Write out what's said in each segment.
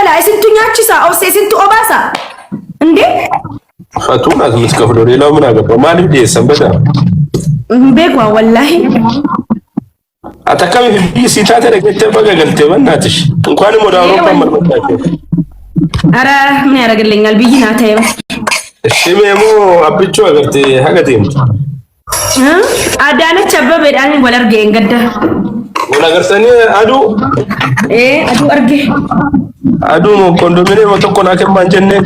kaffala? Isintu nyaachisa? Obse isintu obaasa? እንዴ ፈቱ ናት የምትከፍለው። ሌላው ምን አገባው? Maaliif dhiyeessan በዳ beekwa wallaahi. Ati akkamiif biyyi sii taate dhageettee baga galtee በእናትሽ እንኳንም ወደ አውሮፓ መልመጣቸው። ኧረ ምን ያደርግልኛል? ብይ ናት። እሺ ሜሞ አብቾ አገርቴ haga deemtu Adaanach Abbabeedhaan wal arge engadda. Wal agartanii aduu Ee aduu arge. Aduun kondominiyeema tokko naa kennaa hin jenneen.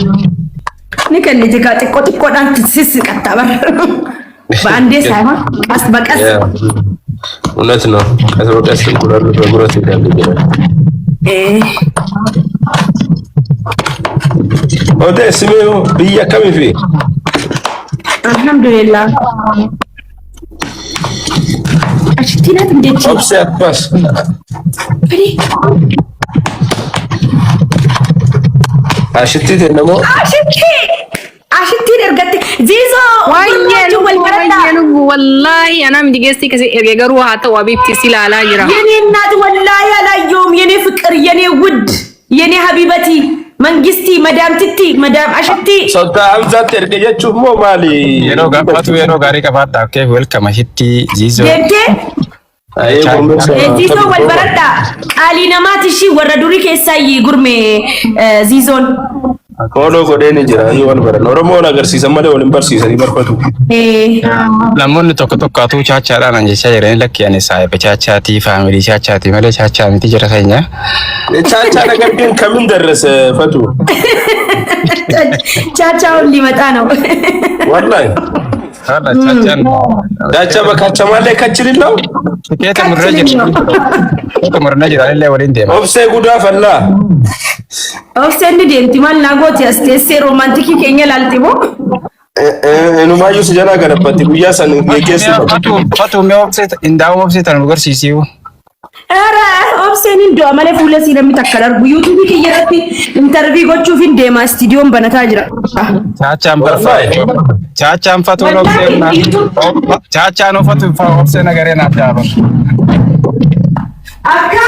እውነት ነው። ቀስ በቀስ እንቁላሉ በጉረት ይላል ይላል። Odeessi mee biyya akkamii fi አልሐምዱሊላህ አሽቲ ናት እንዴት Obse Abbas ፍሪ Ashitti namoo አሽቲ አሽቲን ergatte ziizoo wal baradhaa. Wallaahi anaa miti geessi kasi erge garuu haa ta'u abiibti si ilaalaa jira. የኔ እናት ወላሂ አላየሁም። የኔ ፍቅር፣ የኔ ውድ፣ የኔ ሀቢበቲ መንግስቲ፣ መዳም ትቲ፣ መዳም አሽቲ Sottaa Hamzaatti erge jechuuf moo maali? Yeroo gaafatu yeroo gaarii qabaadha. Okay, welcome ashitti ziizoo. deemtee Ayee gurmeessa. ziizoo wal baradhaa qaalii namaati ishii warra durii keessaayi gurme ziizoon. Kooloo godhee ni jira. Inni wal baran. Oromoo wal agarsiisan malee wal hin barsiisanii barfatu. Namoonni tokko tokko atuu chaachaadhaan an jechaa jiranii lakki ani saahiba chaachaatii faamilii chaachaatii malee chaachaa miti jira keenya. ቻቻ ነገር ግን ከምን ደረሰ ፈቱ? ቻቻውን ሊመጣ ነው። ወላሂ Haadha chaachaan ቻቻ በካቸማ ላይ ከችልለው tikeeta murree jira. Tikeeta murree jira illee waliin deema. ኦብሴ ጉዳ ፈላ Obseen ni deemti maal naa gooti as teessee romantikii keenya laalti moo? Inumaayyuu si jalaa galabbatti guyyaa san geggeessu qaba. Fatu fatu mee obsee indaa'uu obsee tana nu garsiisiu. ኧረ obseen hin du'a malee fuula isii namni takka darbu yuutuubii kiyya irratti intarvii gochuuf hin deema istiidiyoon banataa jira. Chaachaan barfaa. Chaachaan fatuun obsee chaachaan uffatu obsee nagaree naaf dhaaban. Akka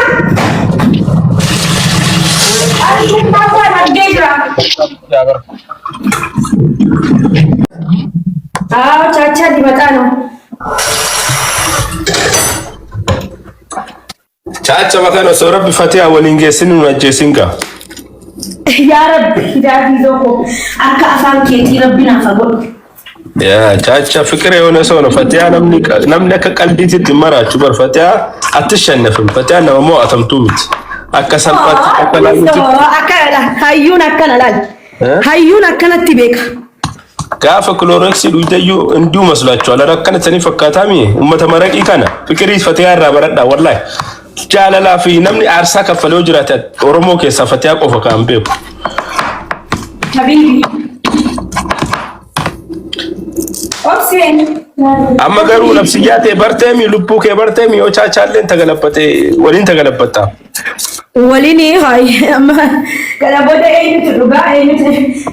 Arguun argee jira. አዎ ቻቻ ሊመጣ ነው። Chacha bakana osoo rabbi fatee waliin geessin nu ajjeesin gaa. Yaa Rabbi hidaa ziizoo koo akka afaan keetii rabbi naaf haa godhu. ያ ቻቻ ፍቅር የሆነ ሰው ነው። ፈቲያ namni akka qalbiititti marachu bar ፈቲያ አትሸነፍም። ፈቲያ nama mo'atamtuu miti. Akka salphaatti akka laaluutti Akka hayyuun akkana laal. Hayyuun akkanatti beeka. Gaafa kilooreksii dhugdayyuu እንዲሁ መስሏቸዋል። ኧረ akkana sanii fakkaataami uummata maraqii kana fiqirii fatiyaa irraa baradhaa wallahi. Jaalalaa fi namni aarsaa kaffalee yoo jiraate Oromoo keessaa fatiyaa qofa kan beeku. Habiibi. Obseen. Amma garuu nafsiyyaa ta'e barteemi lubbuu kee barteemi yoo chaachaalleen tagalabbate waliin tagalabbatta. Waliin hayi amma kana booda eenyutu dhugaa eenyutu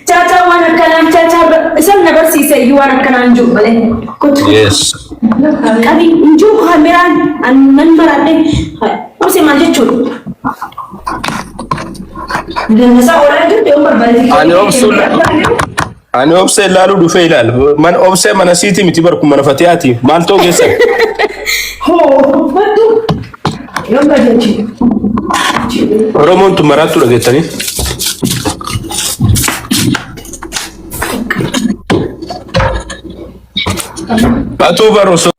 chaachaa waan akkanaan chaachaa isaan na barsiise iyyuu waan akkanaan hin jiru malee. Kottu. Yes. Qabi hin jiru kaameraan nan maradhe. Obsee maal jechuudha? Dandasaa oolaa jirtu yoo barbaade. Ani obsuun ani obsee ilaaluu dhufee ilaal. Man obsee mana siiti miti barku mana fatiyaati. Maal ta'u geessan? Hoo uffadhu. Yoo barbaade. Oromoon tun maraattuu dhageettanii. Atuu bar osoo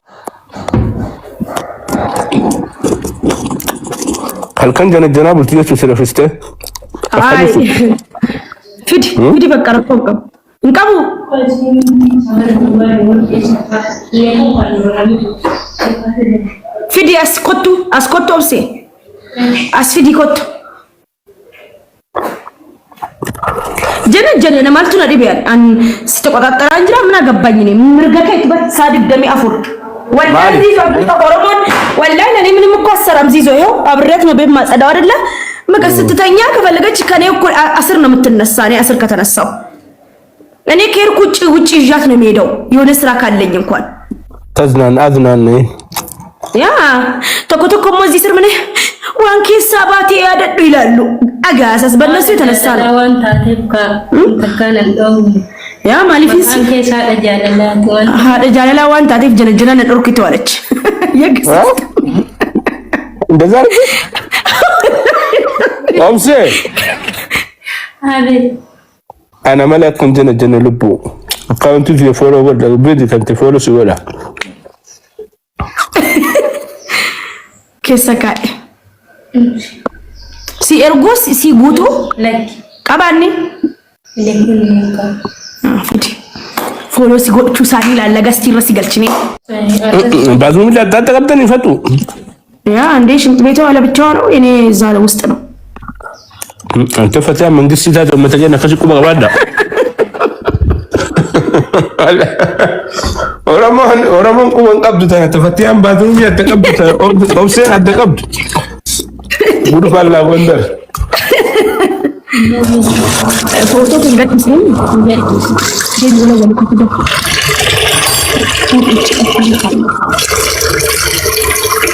halkan jana janaa bultii jechuun si rafistee. Ay. Fidi, fidi bakka rakkoo hin qabu. Hin qabu. Fidi as kottu, as kottu obse. As fidi kottu. Jana jana maaltu na dhibe an si ተቆጣጠራ እንጅራ ምን አገባኝ እኔ mirga keetti bar saa 24 ወላሂ ዚዞ ኦሮሞን ወላሂ እኔ ምንም እኮ አሰራም ዚዞ ይኸው አብሬያት ነው ቤት ማጸዳው አይደለ በቃ ስትተኛ ከፈለገች ከኔ እኮ አስር ነው የምትነሳ። እኔ አስር ከተነሳው እኔ ከሄድኩ ውጭ ውጭ ይዣት ነው የሚሄደው የሆነ ስራ ካለኝ እንኳን ተዝናን አዝናን። Yaa tokko tokko immoo እዚህ ስር ምን waan keessaa baatee yaadadhu ilaallu dhagaasas balleessuu የተነሳ ነው። Jaalalaa waan taateef takkaan hin dhoowwe. Yaa maaliifis Maqaan kees haadha jaalalaati waan haadha jaalalaa waan taateef jala jala na dhorkitu አለች። እንደዛ አድርገሽ ኦምሴ Abeet. Ana malee akkam jana jana lubbuu akkaawuntii kiyya fooloo godha beedi kan ta'e fooloo si godha. Keessa kaa'e. Si erguus si guutuu Lakki. qabaanni. Lakki hin qabu. Fidi. Fooloo si gochuu isaanii ilaalla gastii irra si galchinee. Baasuun adda adda qabdan hin fatu. ያ እንዴ ሽንት ቤቷ ለብቻዋ ነው፣ እኔ እዛ ውስጥ ነው። Ante fataa mangistii taate uummata keenya akkasii quba qabaadha. Oromoon Oromoon quba hin qabdu tana tafatiyaan baasuun adda qabdu tana obseen adda qabdu. Gudufaan laa gondar. ፎቶ gadhiisne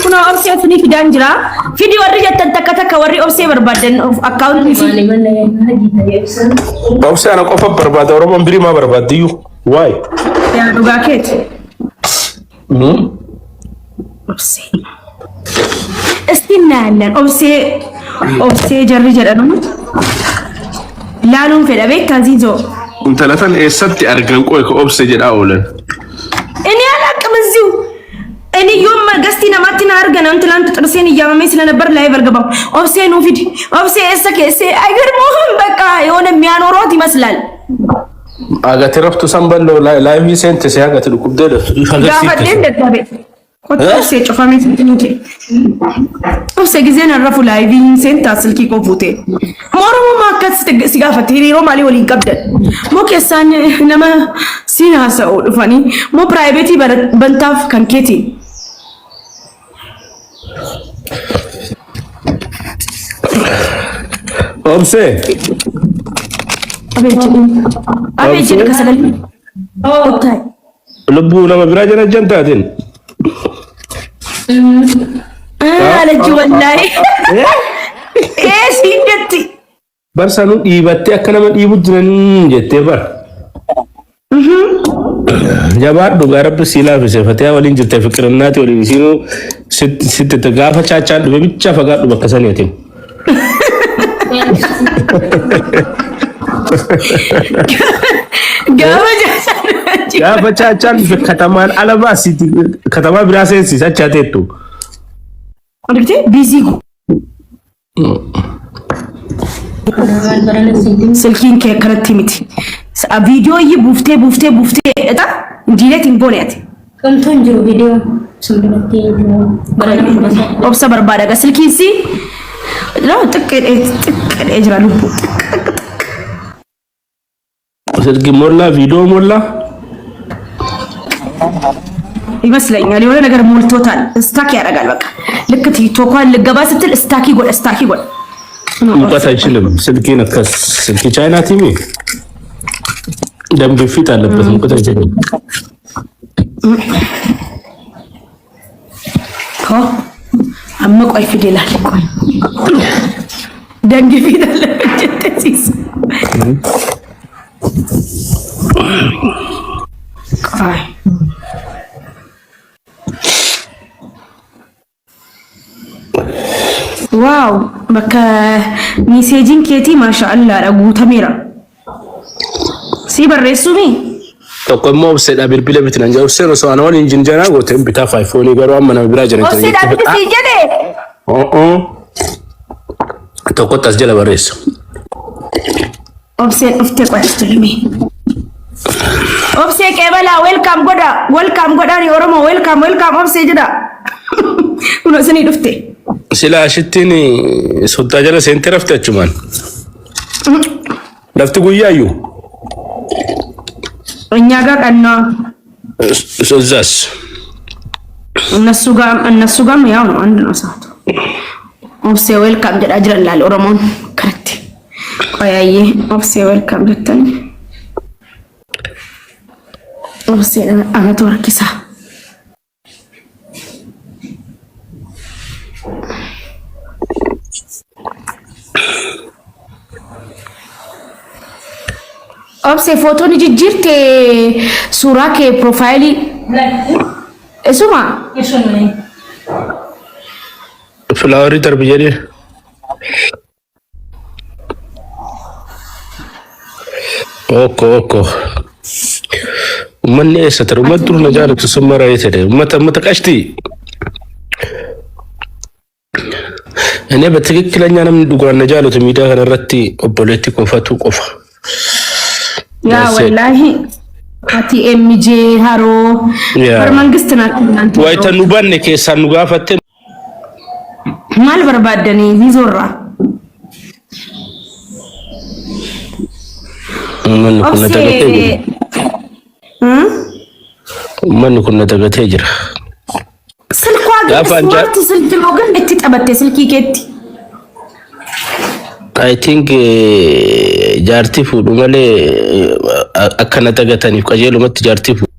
Kunoo obsee isinii fidaan jira. Fidi warri jettan takka takka warri obsee barbaadan akkaawuntii Maali mana hojii ta'ee ibsan. Obsee ana qofa barbaada Oromoon birii maa barbaaddiyyuu? Waay. Yaa dhugaa keeti. Obsee. እስቲ እናያለን። Obsee obsee jarri jedhanu laaluun fedha beektaa ziizoo. Intala tan eessatti argan qoy ka obsee jedhaa oolan. እኔ አላቅም እዚሁ እኔ ዮም ገስቲ ነማቲን አርገን ትላንት ጥርሴን እያመመኝ ስለነበር ላይ አልገባም። ኦብሴ ኑ ፊድ ኦብሴ እሰ ከሴ አይገርሙህም? በቃ የሆነ የሚያኖሯት ይመስላል። Agati raftu san ballo laayivii seente si agati dhukkubdee daftu. Gaafadheen dadhabe. Kottu obsee cufamee sintinike. Obsee ጊዜን arrafu laayivii seentaa silkii koo fuute. Oromoo akkas si gaafatte hiriiroo maalii waliin qabdan? Moo keessaan nama siin haasa'u dhufanii moo piraayiveetii bantaaf kan keetiin? Obsee. Abeet jedhi. Abeet jedhi ka sagalee. Kottaa. Lubbuu nama biraa jala jan taatin. Alajji wallaahi. Ee siin jetti. Barsaanuu dhiibattee akka nama dhiibu jiran jettee bar. Jabaadhu gaa rabbi sii laafise fatee waliin jirte fiqirinnaati waliin isiinuu sitti gaafa chaachaan dhufe bichaa fagaadhu bakka saniitiin. Gaafa jaalladhu. Gaafa chaachaan dhufe katamaan ala baasiiti katamaa biraa seensisa achaateettu. Argitee biizii Waan barana sintin. silkiin kee akkanatti miti. Viidiyoo iyyuu buuftee buuftee buuftee dha diileet hin goone ati. Qomtuu hin jiru viidiyoo sun biratti jiru. Barana hundasaa. Obsa barbaada gaa silkiin si xiqqeedhee xiqqeedhee jira lubbuu. Silki mollaa viidiyoo mollaa. ይመስለኛል የሆነ ነገር ሞልቶታል። ስታክ ያደርጋል። በቃ ልክ ቲክቶኳን ልገባ ስትል ስታክ ይጎዳ ስታክ ይጎዳ። ሙቀት አይችልም። ስልኬን akkas ስልኬ ቻይና ቲቪ ደም ግፊት አለበት። ሙቀት አይችልም። amma ቆይ ፊድ ይላል። ቆይ ደም ግፊት አለበት jette siis. ቆይ ዋው bakka miiseejiin keetii maasha'allaadha guutameera. Si barreessuumi? Tokko immoo obseedha bilbila bitina jira. Obseen osoo ana waliin jinjanaa goote bitaaf iPhone garuu amma nama biraa jiran. Obseedhaan biti sii jedhe. Tokkotti as jala barreessa. Obseen dhuftee qoy as jedhame. Obsee qeebalaa welcome godha welcome godhaani Oromoo welcome welcome obsee jedha. Kun isinii dhufte. Sila ashittiin soddaa jala seentee rafte achumaan. Lafti guyyaayyuu. እኛ ጋር ቀና እዛስ እነሱ ጋር እነሱ ጋርም ያው ነው፣ አንድ ነው ሰዓቱ። Obsee welcome jedhaa jiran laal Oromoon kanatti. Qoyaayyee obsee welcome jettanii. Obsee anatu harkisaa. Obse footoo ni jijjiirte suuraa kee profile isuma. Flowerii darbi jedhee. Okko okko. Uummanni eessa ture? Uummata dur na jaalatu sun mara eessa ture? Uummata uummata qashtii. እኔ በትክክለኛ namni dhugaan na jaalatu miidiyaa kana irratti obboleetti qofatu qofa. Yaa That's it. wallaahi ati MJ haroo Yaa. bar mangist naatti እናንተ Wayita nu banne keessaan nu gaafatte. Maal barbaaddanii Ziizoorraa? Uummanni kun na dagatee Obsee jira. Uummanni kun na dagatee jira. ስልኳ ግን Gaafa an smart ስልክ ነው፣ ግን itti taphatte silkii keetti. I think jaartii fuudhu malee akka na dagataniif qajeelumatti jaartii fuudhu.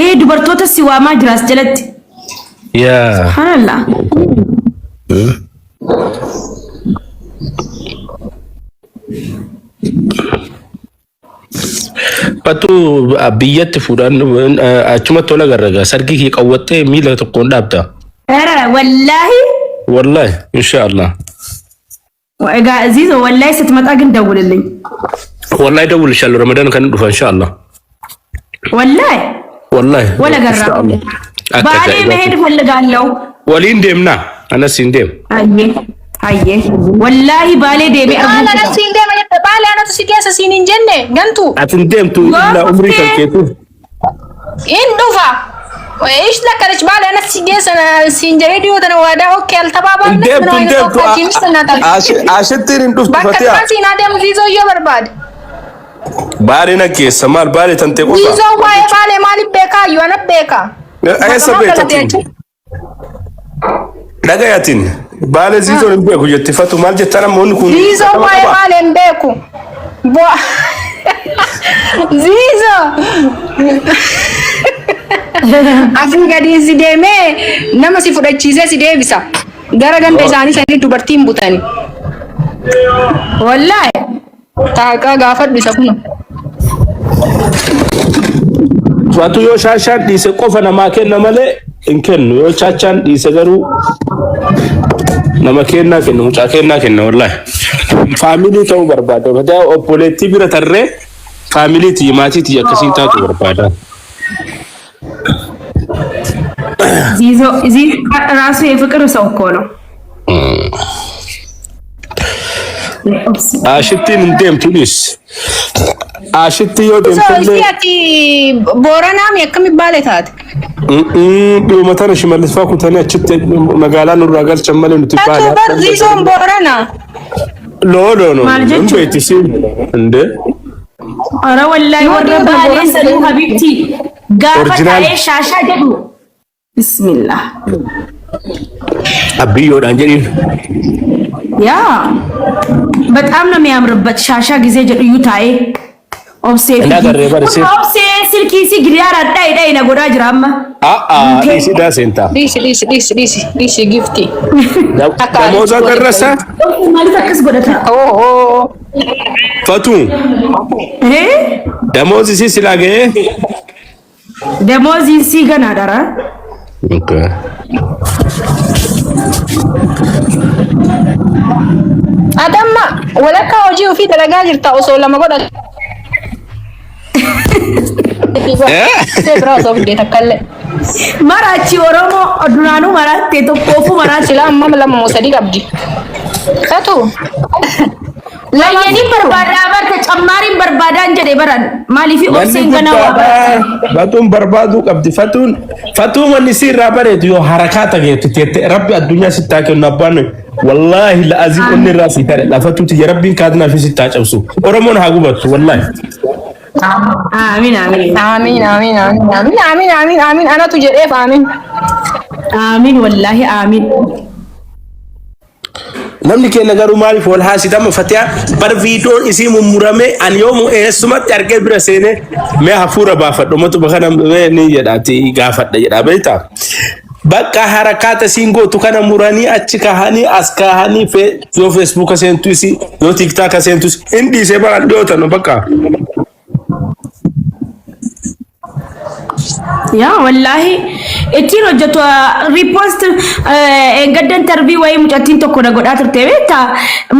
Ee dubartoota si waamaa jira as jalatti. Yaa. Subhanallah. Fattuu biyyatti fuudhaan achumatti tola garraga sargii kee qawwattee miila tokkoon dhaabda. ኧረ ወላሂ። Wallahi inshaallah. Egaa Ziizo ወላሂ ስትመጣ ግን ደውልልኝ። Wallahi dawwilishaallu Ramadaan kan dhufa inshaallah. ወላሂ። Wallahi. ወለ ገራ Inshaallah. Akka ባሌ መሄድ ajaa'ibaatti. እፈልጋለሁ። Waliin deemnaa anas hin deemu. አየ አየ ወላሂ ባሌ deemee Baala arguu anatu siin deema jette baala anatu si keessa siin hin jenne gantu. Ati hin deemtu illaa umrii kan keetu. In dhufa. Ish lakkarich baala anatu si keessa siin jedhee dhiyoo tana waadaa okkee al taphaa Hin baanne deemtu hin deemtu. Ashittiin hin dhuftu Bakka Fatiha. biraa siin adeemu Ziizoo yoo barbaade. Baalee na geessa maal baalee tantee qofa. Ziizoo waa'ee baalee maaliif beekaa iyyuu ana beekaa. Eessa beektatiin? Dhagayatiin baalee Ziizoon hin beeku jetti Fatu maal jettaa namoonni kun. Ziizoo waa'ee baalee hin beeku. Bu'a. Ziizoo. Asii gadi si deemee nama si fudhachiisee si deebisa. Gara ganda isaanii sanii dubartiin butani. ወላሂ። Taaqaa gaafadhu isa kuna. Fatu yoo shaashaan dhiise qofa namaa kenna malee hin kennu yoo chaachaan dhiise garuu nama kennaa kenna mucaa kennaa kenna wallahi. Family ta'uu barbaada. Fataa obboleettii bira tarree family tiyya maatii tiyya akkasiin taatu barbaada. ዚዞ ዚ ራሱ የፍቅር ሰው እኮ ነው። Ashittiin hin deemtunis. Ashitti yoo So deemtullee isii ati Booranaa mi akkami baale taate? Dhuma tana Shimallis fa'aa kutanii achitti magaalaa nurraa galchan malee nuti Tatuu baale. bar Ziizoon Booranaa. Loo loo loo. Maal Hin jechuun? beekti siin. Indee. ኧረ ወላሂ warra Baalee sanuu habibti gaafa Original. taa'ee shaashaa jedhu bismillah. Abiyyoodhaan jedhiin. ያ በጣም ነው የሚያምርበት ሻሻ ጊዜ jedhu iyyuu taa'ee obsee Inni agarree barsiif. Obsee silkii si giriyaara dhayi dhayi na godhaa jira amma. A'aa dhiisi daa seentaa. Dhiisi dhiisi dhiisi dhiisi dhiisi gifti. Damooza darrasa. Obsee maaliif akkas godhata? Oo. Fatu. Eh? Damoozi si silaa ga'ee. Damooziin sii ganaadha. Okay. Adamma walakkaa hojii ofii dalagaa jirta osoo lama godhate. Biraa osoo fidee takkallee. Maraachi Oromoo duraanuu maraatte tokkoofuu maraatte. Silaa amma lama moo sadii qabdi. Tatu. Layyaniin barbaadaa barta cammaariin barbaadaan jedhe baran maaliif Wanni obseen ganaa waa barata. guddaadha. Fatuun barbaaduu qabdi. Fatuun fatuun wanni si irraa bareedu yoo harakaa tageetu teette rabbi addunyaa sittaa kennu abbaan wallaahi la'azim onni irraa si tare lafatuuti ya rabbiin kaadinaa fi sittaa cabsu. Oromoon haa gubattu wallaahi. Amiin amiin. Amiin amiin amiin amiin amiin amiin amiin anatu jedheef amiin. Amiin wallaahi amiin. Namni keenya garuu maaliif wal haasidama Fatiyaa bar viidiyoon isii mummuramee ani yoomu eessumatti argee bira seenee mee hafuura baafadhu matuma kana mee ni jedhaati gaafadha jedhaa beektaa. Bakka harakaata isiin gootu kana muranii achi kahanii as kahanii yoo Feesbuuka seentu isi yoo TikToka seentu isi hin dhiisee bara dhiyootan bakka. Yaa wallaahi ittiin hojjetu repost gadda interview wayii mucattiin tokko na godhaa turte beektaa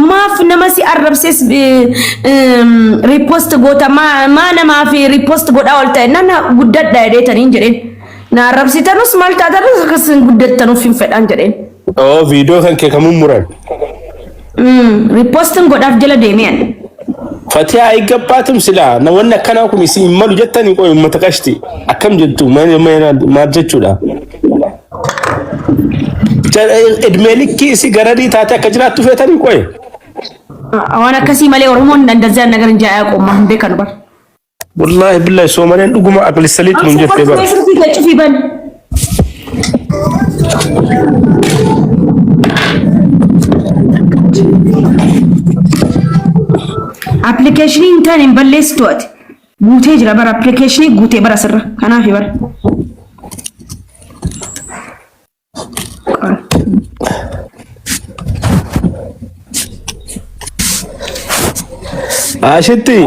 maaf nama si arrabses repost goota maa namaaf repost godhaa ol ta'e nana guddadha jedheetaniin jedheen na arrabsitanus maal taatanus akkas hin guddattanuuf hin fedhaan jedheen. Oo viidiyoo kan kee kamuun muran. Repostin godhaaf jala deemee ani. Fatihaa aygabbaatum silaa namoonni akkanaa kun isin hin malu jettanii qoy uummata qashti akkam jettu maal jechuudha. Edmee likkii isi gararii taate akka jiraattu feetanii qoy. Waan akkasii malee Oromoon እንደዚህ አይነት ነገር እንጂ አያውቁም። አሁን beekanu bar. Wallaahi billahi soomaleen dhuguma aqli saliit nun jettee bara. Silkii cufii ban. Appilikeeshinii hin taane hin balleessitu ati. Guutee jira bara appilikeeshinii guutee bara sirra. Kanaaf bara. Ashitti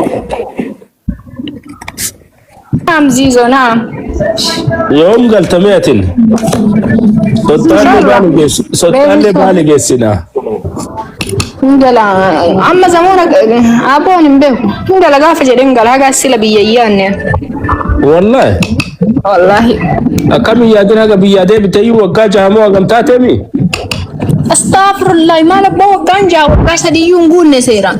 Naam Zizo naam. yoom galtamee atin? Sottaallee baali geessi sottaallee baali geessina. Hin gala amma zamoona abboon hin beeku. Hin gala gaafa jedhee hin gala haga sila biyya yaanne. Wallaahi Wallaahi. akkam yaadin haga biyyaa deebiteeyyuu waggaa jahamoo hagam taateemi? Astaghfirullah maal abbaa waggaan jaha waggaa sadiyyuu hin guunne seera.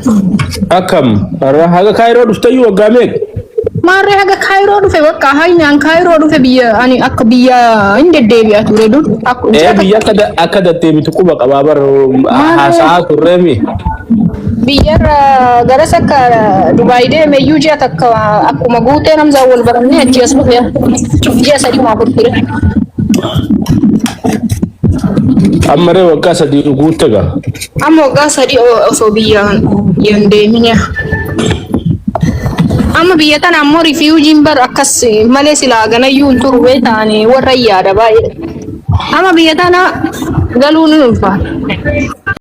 Akkam har'a haga kaayiroo dhufteeyyuu waggaa meeqa? Maarree haga kaayiroo dhufe bakka haynaan kaayiroo dhufe biyya ani akka biyya hin deddeebi'a ture dur. Ee biyya akka deddeebitu quba qabaa bar haasa'aa turreemi. Biyyarra garas akka Dubaay deeme iyyuu ji'a takka akkuma guutee namzaa wal barannee achi as dhufe ji'a sadii maa ture. Amma ree waggaa sadii guutte gaa. Amma waggaa sadii osoo biyya hin deemin. Amma biyya tana ammoo rifiiwujiin bar akkas malee silaa ganayyuu hin turu ta'anii warra yaada baay'ee. Amma biyya tana galuun ni ulfaata.